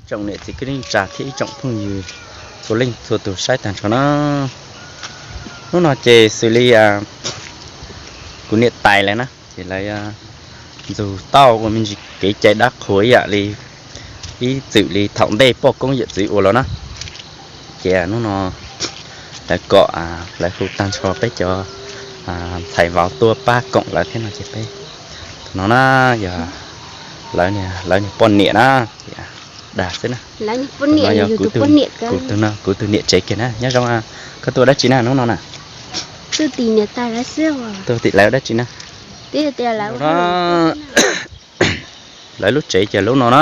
Tsoom niam txiv kwv tij neej tsa thiab ib tsoom phooj ywg txhua leej txhua tus saib tag nrho na. Hnub no ces xws li kuv niam tais lawv na, ces lawv ntxug tauj ua me ntsis kev cai dab qhuas ib yam li ib txwm li thaum ntej poj koob yawm txwv ua los na. Ces hnub no lawv kom lawv hu tag nrho peb cov ntxhais vauv tuaj pab koom lawv thiab no ces peb, tus no na yog lawv, lawv niag poj niam na, ces dag xwb na. Tus no yog kuv tus, kuv tus niam tsev kiag na. Nyob zoo, koj tuaj dab tsi na hnub no na? Tuaj tim lawv dab tsi na? Lawv lub tsev ces lub no na.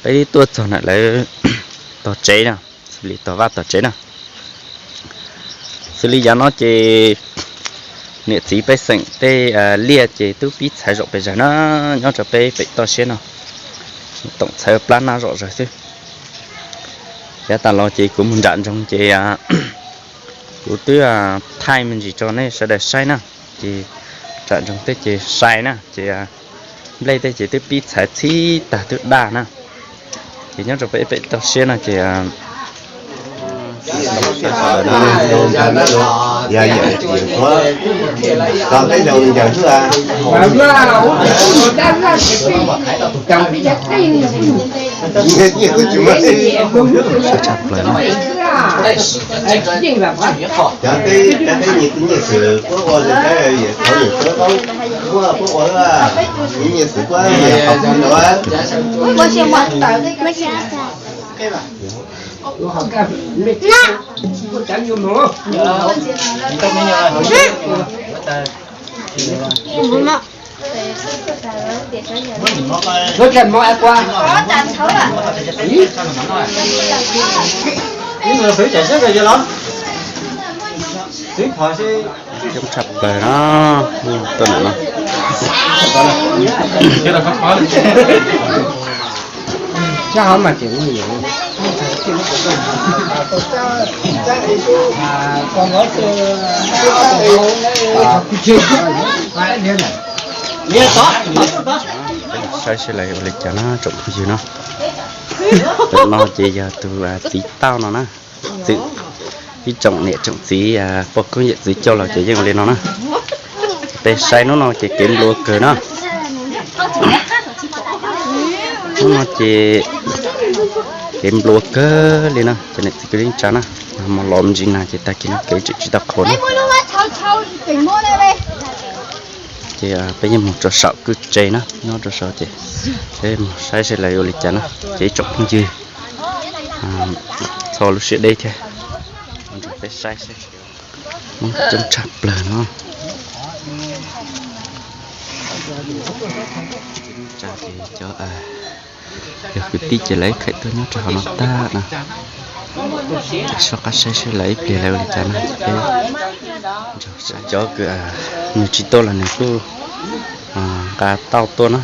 Peb tuaj txog ntawm lawv tog tsev na, xws li tog vaj tog tsev na. Xws li yav no ces niam txiv pej xeem tej liaj ces twb pib txhais zaum pes zaws na, nyob rau peb pem toj siab no, toom txhais plab nab zom zaws xwb. Yav tas los ces kuv mus nram nroog ces kuv twb thaij me ntsis rau nej sawv daws saib na, ces nram nroog tej ces sai na, ces nplej tej ces twb pib txhais txhib tag twb daj na. Ces nyob rau peb pem toj siab no ces tshaj plaws na. Coob tshaj plaws na, tuaj ntawm no. Saib seb lawv ua li cas na tsoom phooj ywg na. Ntawm no ces yog tus txiv tauj no na, txwm ib tsoom niam tsoom txiv poj koob yawm txwv coj los ces yeej ua li no na. Peb saib hnub no ces kev nplua kawg na. Hnub no ces kev nplua kawg li na, cov niam txiv kwv tij neej tsa na. Mus los me ntsis nag ces tag kis no kev tseem tsis tau qhuav na. Ces peb yeej mus rau saum kwj tse na, nyob rau saud ces peb mus saib seb lawv ua li cas na. Ces ib tsoom phooj ywg txo lub siab deb thiab, peb saib seb. Hmoob coob tshaj plaws no. Cov yog kwv tij ces lawv khawm tuaj nyob rau hauv no tag na. Soj qab saib seb lawv ib pliag lawv ua li cas na. Cov kws nws tsis tuaj los nws kuj nqa tauj tuaj na.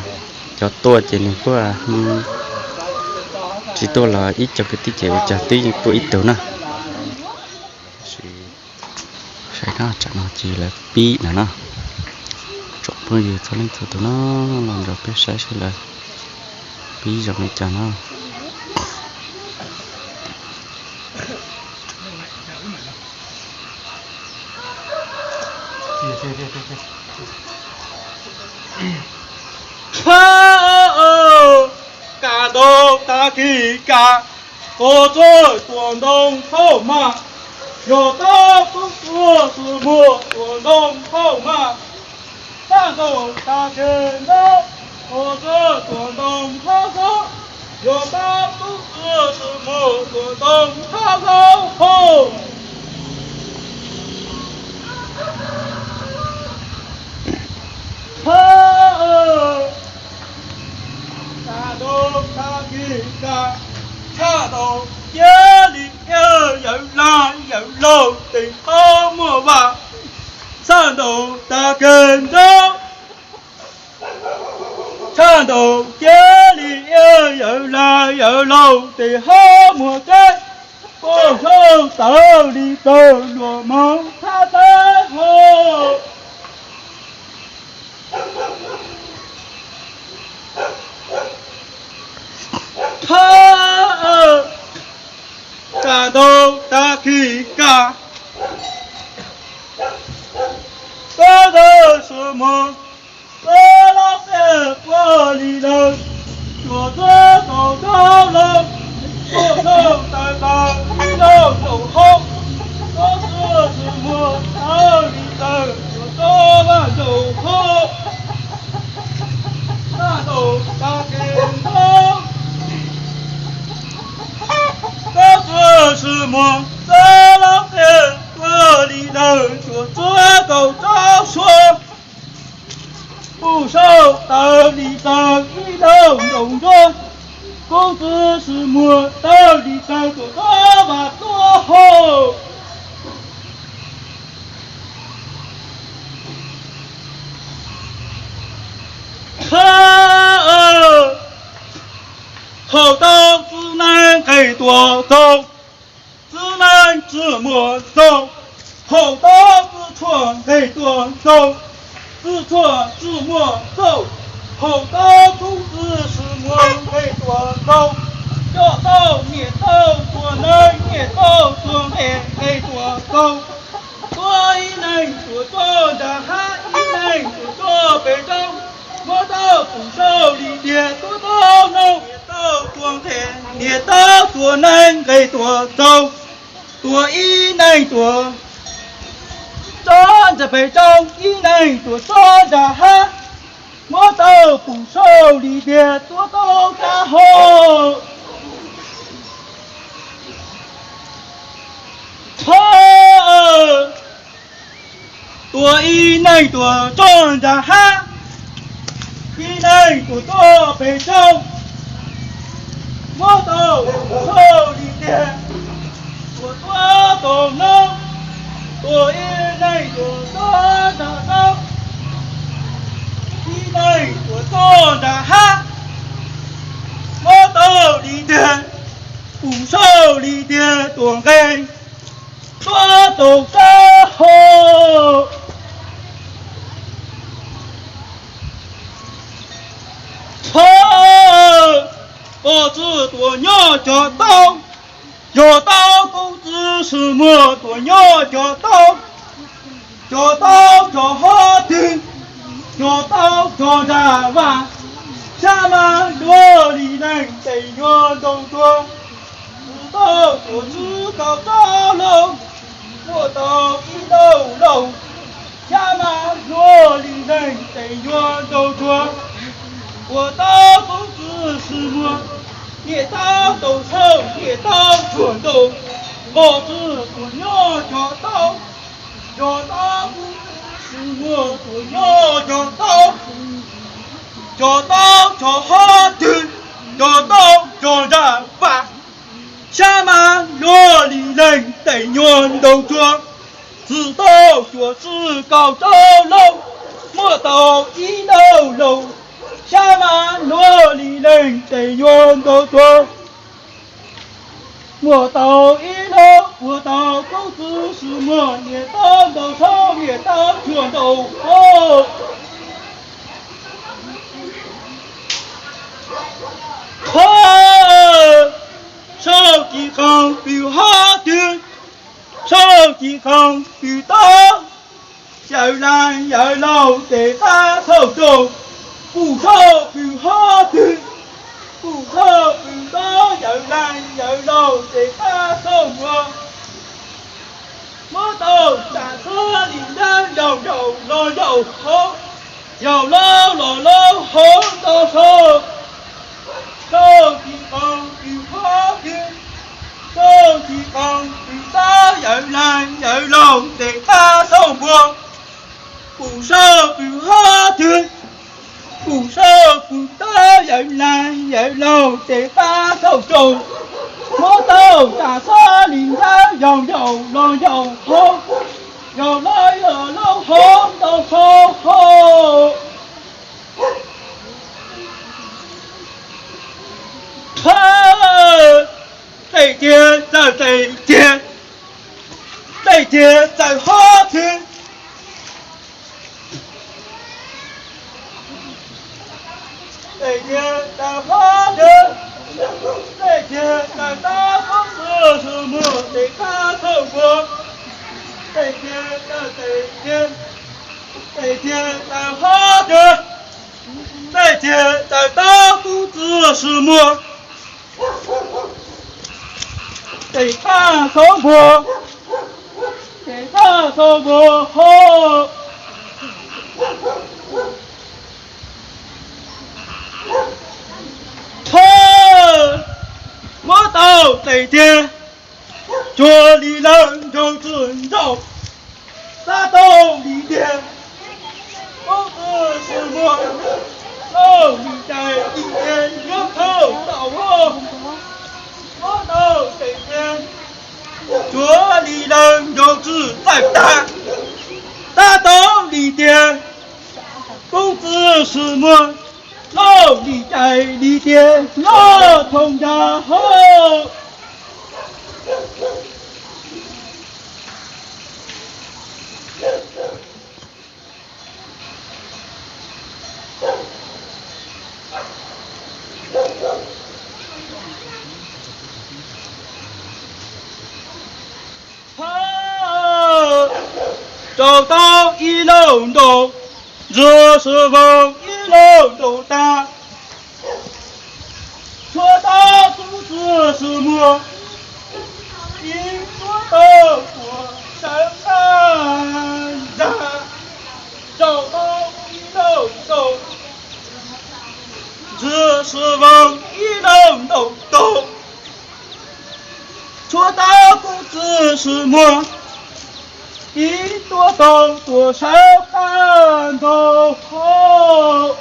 Cov tuaj ces nws kuj tsis tuaj los ib co kwv tij ces ua cas twb yeej tuaj ib tug na. Saib no, tsam no ces lawv pib no na. Tsoom phooj ywg txhua leej txhua tus no, los nrog peb saib seb lawv pib zoo li cas na. Kav ntoo tag kis kav, qhov txoj tuam ntoo thauj mas, yog tab tub tuaj tus muag tuam ntoo thauj mas. Txhaj ntoo tag kis ntaub, qhov txoj tuam ntoo thauj xauj, yog tab tub tuaj tus muag tuam ntoo thauj xauj hauj. Txhaj ntoo tag kis kav, txhaj ntoo cia li yawm laj yawm laug tes qhov muag vaj. Txhaj ntoo tag kis ntaub, txhaj ntoo cia li yawm laj yawm laug tes qhov muag teb. Poj ntsuag tawv li tawg luag moog thab teb hauj. Thab, tsam ntaus tag kis kaj, koj ntawd sua muag, koj lub qhia puag li ntawd, tsuas txog tau rau los, tsuas tau tawm los ib lub nraum hauv, koj txuas sua muag tawm li ntawd tsuas tau vaj nraum hauv. Tsam ntaus tag kis kaj, koj txuas sua muag, koj lub qhia puag li ntawd tsuas txog tau rau sua, puag saum tawm li ntawd ib lub nraum ntsuab, koj txuas sua muag tawm li ntawd tsuas tau vaj tuaj hauv. Thab, haum tau txiv neeb nqes tuaj txog, txiv neeb txuas muag txog, haum tau txiv tshuaj nqes tuaj txog, txiv tshuaj txuas muag txog, haum tau tub txiv sua muag nqes tuaj txog, coj tau niam tau txuas neeb niam tau txuas nqes nqes tuaj txog, tuaj ib neeg tuaj txog nram hav, ib neeg tuaj txog pem roob, muab tau pum saum li tiag tuaj tau noob, niam tau txuas nqes niam tau txuas neeb nqes tuaj txog, tuaj ib neeg tuaj txog nram pem roob, ib neeg tuaj txog nram hav, muab tau pum saum li tiag tuaj tau rau hauv. Thab, tuaj ib neeg tuaj txog nram hav, ib neeg tuaj txog pem roob, muab tau pum saum li tiag tuaj tau noob, tuaj ib neeg tuaj txog nram roob, ib neeg tuaj txog nram hav, muab tau li tiag, pum saum li tiag tuaj nqes tuaj tau rau hauv. Thab, pom txwv tuaj nyob cog tau, cog tau tub txiv sua muag tuaj nyob cog tau, cog tau cog hov twg, cog tau cog nram vaj, xyab mas luag li neeg tes nyuag ntau tuag, txwv tau tuaj txwv kaum rau lauj, muaj tau ib lauj lauj, xyab mas luag li neeg tes nyuag ntau tuag, ua tau tub txiv sua muag, niam tau tau saum niam tau tsuag ntau, pom txwv tuaj nyob cog tau, cog tau tub txiv sua muag tuaj nyob cog tau, cog tau cog hov twg, cog tau cog nram vaj, xyab mas luag li neeg tes nyuag ntau tuag, txwv tau tuaj txwv kaum rau lauj, muaj tau ib lauj lauj, xyab mas luag li neeg tes nyuag ntau tuag, muaj tau ib lauj, ua tau tub txiv sua muag, niam tau ntau saum niam tau tsuag ntau hauv. Thab, saum ci qhoov pw hov twg, saum ci qhoov pw tau, yawm laus yawm laus tes qab xauj rau, pum saum pw hov twg, pum saum pw tau, yawm laus yawm laus tes qab xauj npua, muab tau tsam xab li ntab, yaus yaus los yaus hauv, yaus laus los laus hauv ntau saum, saum ci qhoov pw hov twg, saum ci qhoov pw tau, yawm laus yawm laus tes qab xauj npua, pum saum pw hov twg, pum saum pw tau, yawm laus yawm laus tes qab xauj rau, muab tau tsam xab li ntab, yaus yaus los yaus hauv, yaus laus los laus hauv ntau saum hauv. Thab, dej tiag txawm dej tiag, dej tiag txawm hov twg, dej tiag txawm hov twg, Niag tawm hov twg, tej tiag tawm tau kub txwg sis muag. Tes thaj xauv npuag, tes thaj xauv npuag hauv. Thawj, muab tau tes tiag, cuag li lawv nraug txwj nraug, tab tau li tiag, kub txwg sis muag, tau li cais li tiag, yuav thauj tau hauv. Muab tau tes tiag, cuag li lawv nraug txwj txawj tag, tab tau li tiag, kub txwg sis muag, tau li cais li tiag, yuav thauj ncaj hauv. Rau tau ib lauj ntaus, ntsia sawv voog ib lauj ntaus tag, tshuav tau kub txwg sis muag, ib tuab tau tuam sawv qab ntag. Rau tau ib lauj ntaus, ntsia sawv voog ib lauj ntaus tag, tshuav tau kub txwg sis muag, ib tuab tau tuam sawv qab ntag hauv.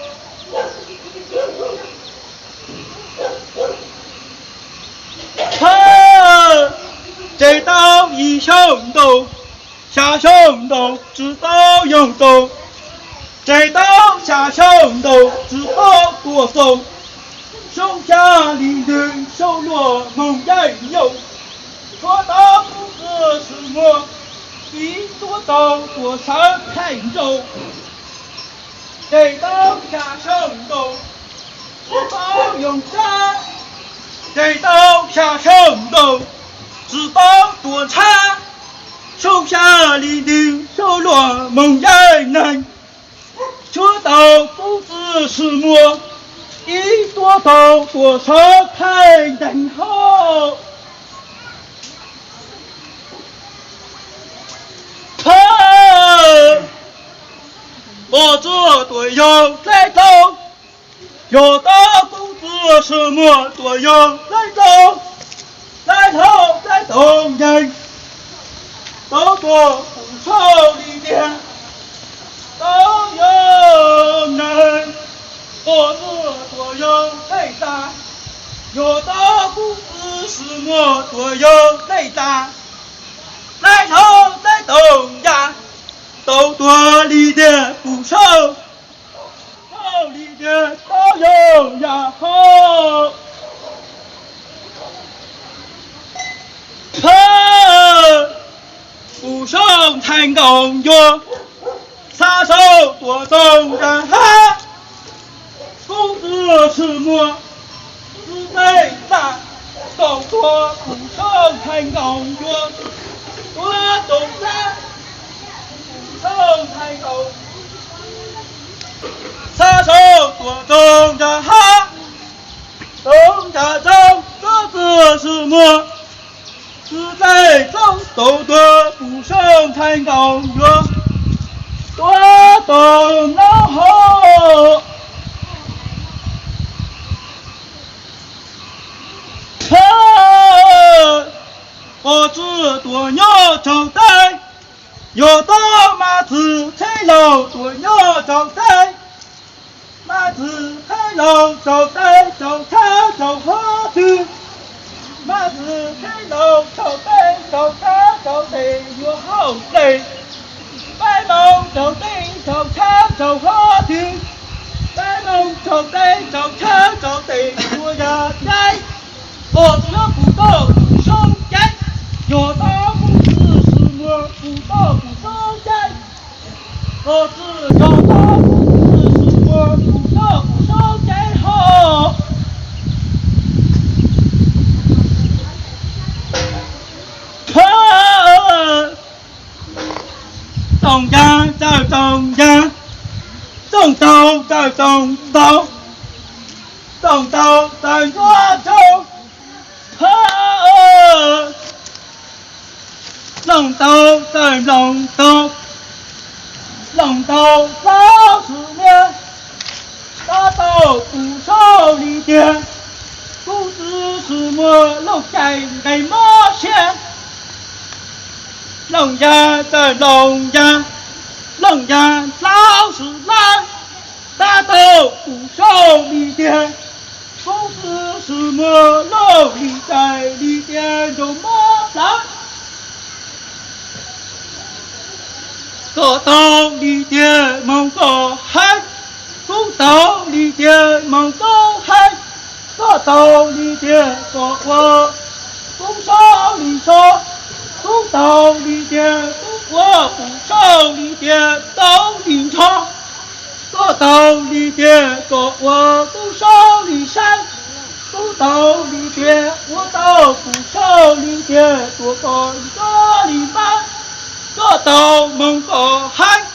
Thawj, tseg tau yim xyoos ntaus, xya xyoos ntaus tsis tau yoog tau, tseg tau xya xyoos ntaus tsis tau tuam xoo, xyoo xya li ntwg xyoo luaj moog yaij nyoog, tshuav tau kub txwg sis muag, ib tuab tau tuam sawv qab nraud. Tseg tau xya xyoos ntaus tsis tau yoog tshab, tseg tau xya xyoos ntaus tsis tau tuam tshab, xyoo xya li ntwg xyoo luaj moog yaij neeg, tshuav tau kub txwg sis muag, ib tuab tau tuam sawv qab nteeg hauv. Thawj, pos txuj tuam yog dlaib dlhau, yog tau kub txwg sis muag tuam yog dlaib dlhau, dlaib dlhau dlaib tau nceeg, tau tuam pum saub li tiag, tau yog neeg. Pos txuj tuam yog dlaib tas, yog tau kub txwg sis muag tuam yog dlaib tas, dlaib dlhau dlaib tau ya, tau tuam li tiag pum saub, saub li tiag tau yog ya hauv. Thawj, pum saub ntxhais nkaus ncua, xya saub tuam txoov nra hab, kub txwg sis muag txwv dlaib tas, tau tuam pum saub ntxhais nkaus ncua, tuam txoov xab, pum saub ntxhais nkaus, xya saub tuam txoov nra hab, txoov nra txoov kub txwg sis muag txwv dlaib txoov, tau tuam pum saub ntxhais nkaus ncua, tuam txoov nra hab. Thawj, pos txuj tuam nyob tsaug teb, yog tau mab txwv qheb laug tuam nyob tsaug teb, mab txwv qheb laug tsaug teb tsaug tshab tsaug hov twg, mab txwv qheb laug tsaug teb tsaug tshab tsaug tes yuav hauj lwm, paib moo tsaug teb tsaug tshab tsaug hov twg, paib moo tsaug teb tsaug tshab tsaug tes yuav yog caib. Pos txwv pum tau pum saub caib, yog tau kub txwg sis muag pum tau pum saub caib, pos txwj yog tau kub txwg sis muag pum tau pum saub caib hov. Thawj, txoov nra txawj txoov nra, Looj taug tawm looj taug, looj taug tawm nruab taug, looj taug tawm looj taug, looj taug plaub sim niaj, tab tau kuv saub li tiag, kuv twb sim muaj looj cai nqe mob siab. Looj yag tawm looj yag, looj yag plaub sim lab, tab tau kuv saub li tiag, kuv twb sim muaj looj li cai li tiag nrog mob plab. Koj taug li tiag moog koj haib, kuv taug li tiag moog kuv haib, koj taug li tiag koj ua kuv saub li saub, kuv taug li tiag kuv ua kuv saub li tiag taug li nrho. Koj taug li tiag koj ua kuv saub li saib, kuv taug li tiag ua tau kuv saub li tiag tuav koj nrov li npab. Koj taug moog koj haib,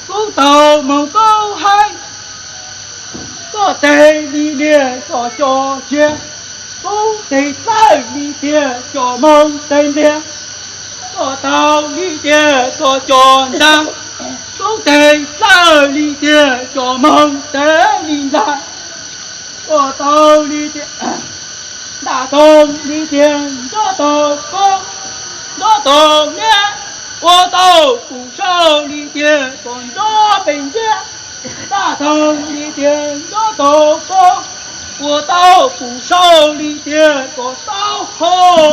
kuv taug moog kuv haib, koj teg li liag koj cov tsiaj, kuv teg dlawb li tiag cov moog teg npliag. Koj taug li tiag koj cov nraag, kuv teg dlawb li tiag cov moog teg li nplaag. Koj taug li tiag, ntaj toog li tiag nrov taug koob, nrov taug miab, ua tau kuv saub li tiag koj nrov pes ntiab. Ntaj toog li tiag nrov taug koob, ua tau kuv saub li tiag koj taub hau.